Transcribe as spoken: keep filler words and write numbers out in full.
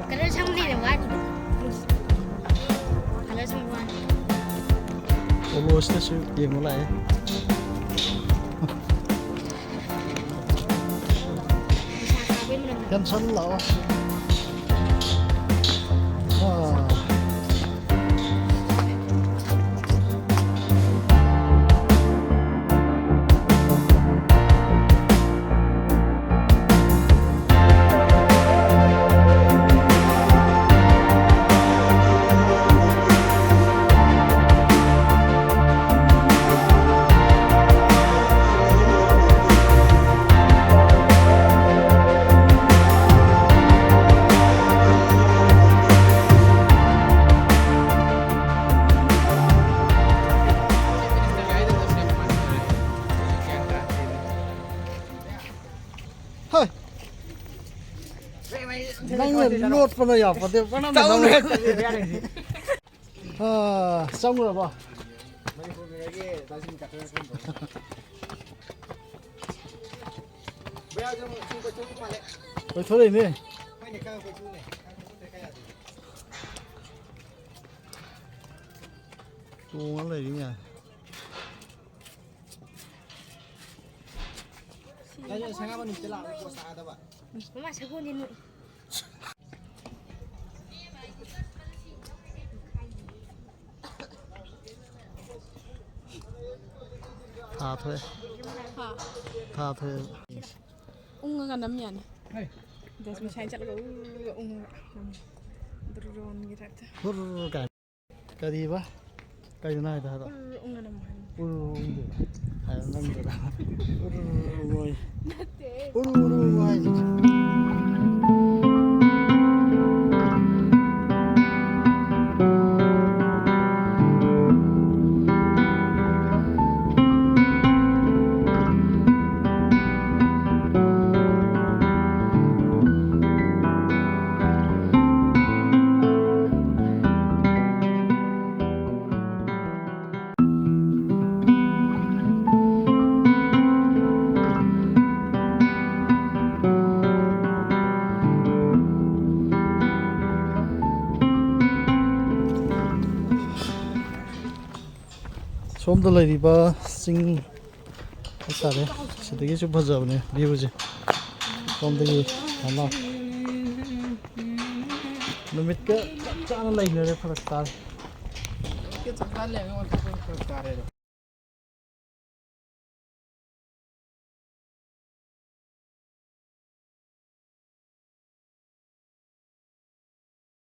Colour ꯁꯪꯕꯅ ꯍꯦꯟꯅ ꯋꯥꯅꯤ꯫ Colour ꯁꯪꯕ ꯋꯥꯅꯤ꯫ ꯑꯣꯂꯣꯁꯤꯗꯁꯨ ꯌꯦꯡꯕ ꯂꯥꯛꯑꯦ꯫ ꯅꯤꯁꯥ ꯆꯥꯕꯩ ꯃꯅꯝ ꯅꯝ-, ꯀꯦꯟꯁꯟ ꯂꯥꯛꯑꯣ꯫ ꯑꯥ꯫ ꯍꯣꯏ꯫ ꯅꯪꯅ ꯂꯣꯠꯄꯅ ꯌꯥꯄꯣꯠꯇꯦ, ꯄꯪꯅꯝꯗ ꯅꯝꯃꯦ꯫ ꯑꯥ, ꯆꯪꯉꯨꯔꯕꯣ? ꯀꯣꯏꯊꯣꯔꯛꯏꯅꯦ꯫ ꯇꯣꯡꯉ ꯂꯩꯔꯤ ꯃꯌꯥꯝ꯫ ꯅꯪꯁꯨ ꯁꯅꯥꯃꯍꯤ ꯅꯨꯃꯤꯠꯇ ꯂꯥꯛꯑꯒ ꯄꯣꯠ ꯁꯥꯒꯗꯕ꯫ ꯃꯃꯥ ꯁꯒꯣꯜꯗꯤ ꯅꯣꯛꯏ꯫ ꯊꯥ ꯊꯣꯛꯑꯦ꯫ ꯍꯥ꯫ ꯊꯥ ꯊꯣꯛꯑꯦ꯫ ꯎꯪꯉꯒ ꯅꯝ ꯌꯥꯅꯤ꯫ ꯍꯩ꯫ ꯖꯁꯃꯤꯟ ꯁꯥꯏꯟ ꯆꯠꯂꯒ ꯎꯔꯒ ꯎꯪꯉꯒ ꯅꯝ꯫ ꯗ꯭ꯔꯣꯟꯒꯤ ꯇꯥꯏꯞꯇ꯫ ꯍꯨꯔ ꯀꯥꯏ꯫ ꯀꯔꯤꯕ? ꯀꯩꯅꯣ ꯍꯥꯏꯗꯣ ꯍꯥꯏꯔꯣ꯫ ꯎꯔ ꯎꯪꯉ ꯅꯝꯃꯣ ꯍꯥꯏꯕꯅꯤ꯫ ꯎꯔ ꯎꯔ ꯎꯪꯗꯣꯏꯕ꯫ ꯍꯥꯏꯔꯣ ꯅꯝꯗꯣꯏꯕ꯫ ꯎꯔ ꯎꯔ ꯎꯪꯉꯣ꯫ ꯅꯠꯇꯦ꯫ ꯎꯔ ꯎꯔ ꯎꯪꯉꯣ ꯍꯥꯏꯁꯤꯗꯤ꯫ ꯁꯣꯝꯗ ꯂꯩꯔꯤꯕ ꯆꯤꯡ ꯍꯥꯏꯇꯥꯔꯦ, ꯁꯤꯗꯒꯤꯁꯨ ꯐꯖꯕꯅꯦ viewꯁꯦ꯫ ꯁꯣꯝꯗꯒꯤ ꯑꯃ ꯅꯨꯃꯤꯠꯀ ꯆꯞ ꯆꯥꯅ ꯂꯩꯅꯔꯦ, ꯐꯔꯛ ꯇꯥꯔꯦ꯫